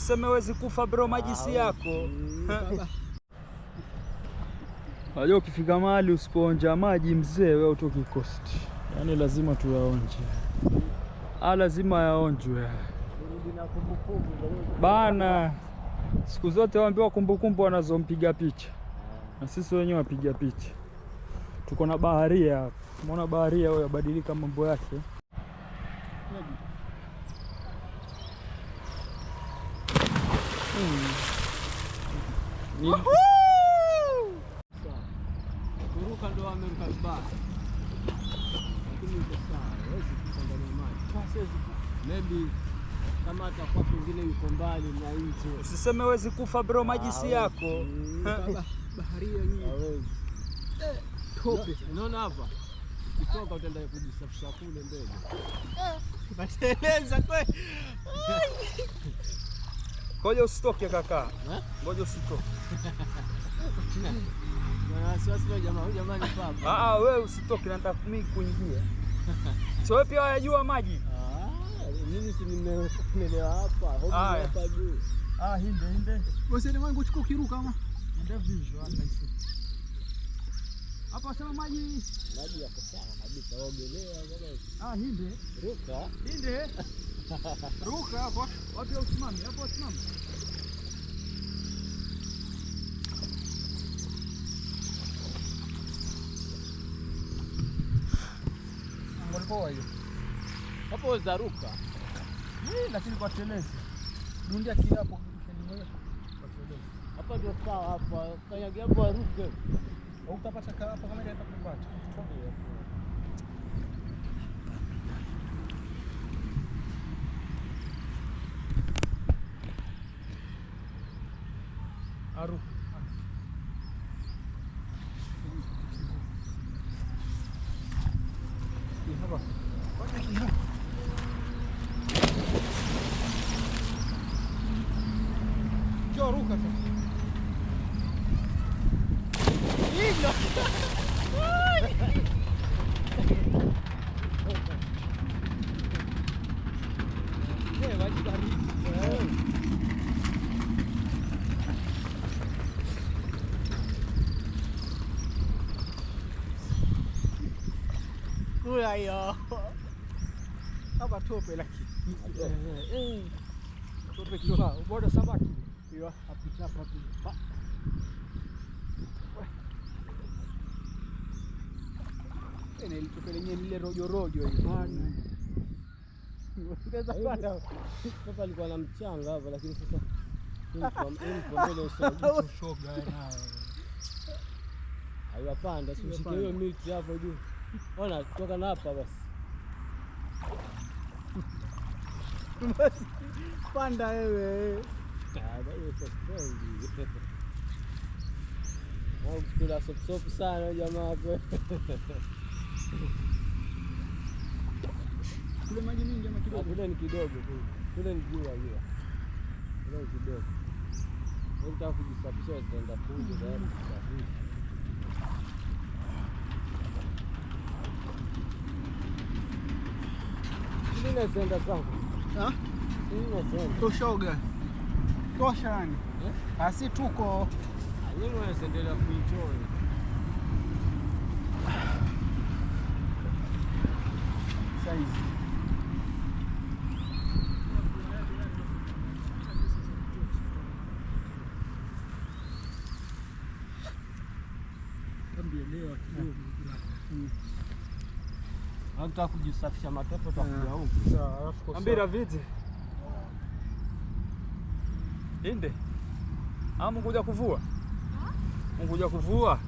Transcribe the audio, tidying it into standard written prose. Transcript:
Usiseme wezi kufa bro, maji si yako. Unajua ukifika mahali usipoonja maji mzee, wewe utoki coast. Yaani lazima tuyaonje. Ah, lazima yaonjwe. Bana, siku zote waambiwa kumbukumbu wanazompiga picha, na sisi wenyewe wapiga picha. Tuko na baharia hapa. Umeona baharia huyo abadilika mambo yake. Kuruka ndo ameruka vibaya. Lakini yuko sawa, hawezi kufa ndani ya maji. Maybe kama atakuwa pengine yuko mbali na nje. Usiseme wezi kufa bro, maji si yako. Baharia nyingi. Hawezi. Tope. Unaona hapa? Ukitoka utaenda kujisafisha kule mbele. Mateleza kweli. Ngoja usitoke kaka. Ngoja usitoke. Na wasiwasi leo jamaa, huyu jamaa ni papa. Ah, wewe usitoke, nataka mimi kuingia. So wewe pia wayajua maji? Ah, mimi si nimelelewa hapa, hobi hapa juu. Ah, hinde hinde. Você não vai kuchukua kiruka ama? Hinde vizho hata isi. Hapa sema maji. Maji yako sawa kabisa, ogelea bwana. Ah, hinde. Ruka. Hinde. Ruka hapo. Wapi usimame? Hapo usimame. Ngolikoa hiyo. Hapo zaruka. Lakini kwa telezi. Dundia kiapo kwa telezi. Hapa ndio sawa hapa. Kanyagia hapo aruke. Utapata hapo kama ile atakupata. Aruka. Hapa. Njoo ruka sasa. Kula hiyo. Hapa tope lakini. Tope kiwa ubora samaki. Hiyo apita hapa tu. Tena ile tope lenyewe lile rojo rojo hiyo. Bana. Ungeweza pata. Sasa alikuwa na mchanga hapa lakini sasa mtu mbele usio Shoga nayo. Haiwapanda, si ushike hiyo miti hapo juu. Ona toka na hapa basi. Basi panda wewe. Ah, bado iko strong. Wao kula sop sop sana jamaa hapo. Kule maji mingi ama kidogo? Kule ni kidogo tu. Kule ni jua jua. Kule ni kidogo. Wewe unataka kujisafisha utaenda kule tayari kujisafisha. Mimi nasenda zangu. Ah? Mimi nasenda. Toshoga. Tosha yani. Asi tuko. Nyinyi mnaendelea kuenjoy. Size. Ambielewa kidogo. Unataka kujisafisha matope utakuja huku. Sawa, alafu Ambira viti. Inde. Amu kuja kuvua? Mungu kuja kuvua?